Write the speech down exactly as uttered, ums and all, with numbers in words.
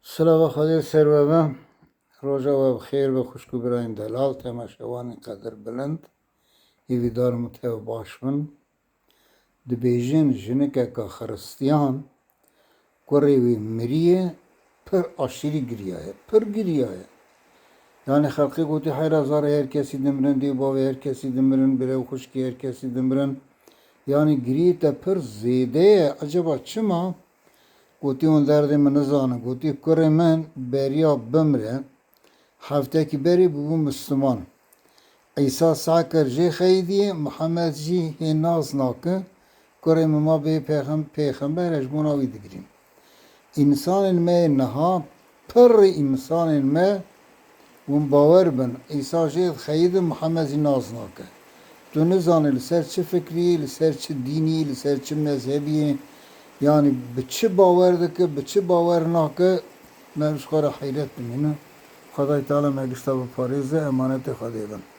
Silava Xwedê ser we be. Roja we bi xêr be, xwişk û birayên delal, temaşevanên qedirbilind. Hêvîdarim û tev baş bin. Dibêjin, jinikeka xiristiyan kurê wî miriye, pir aşîrî giriyaye, pir giriyaye. Yanî xelkê gotî, heyra zarê her kesî dimirin, dê bavê her kesî dimirin, birê û xwişkê her kesî dimirin. Yanî giriyê te pir zêde ye. Eceba çima? Gotî, hûn derdê min nizanin. Gotî, kurê min beriya bimre, heftekî berê bûbû Misliman. Îsa seh kir jê xeyidiyê, Mihemed jî hê nas nake. Kurê min ma bê pêxem-, pêxember, ez ji bona wî digirîm. Însanên me yê niha, pirrê însanên me, hûn bawer bin, Îsa jê dixeyidin, Mihemed jî nas nake. Tu nizanî li ser çi fikrî, li ser çi dînî, li ser çi mezhebî, yanî bi çi bawer dike, bi çi bawer nake, me ji xwe re heyret dimîne. Xwedayê Teala me gişta biparêze, emanetê Xwedê bin.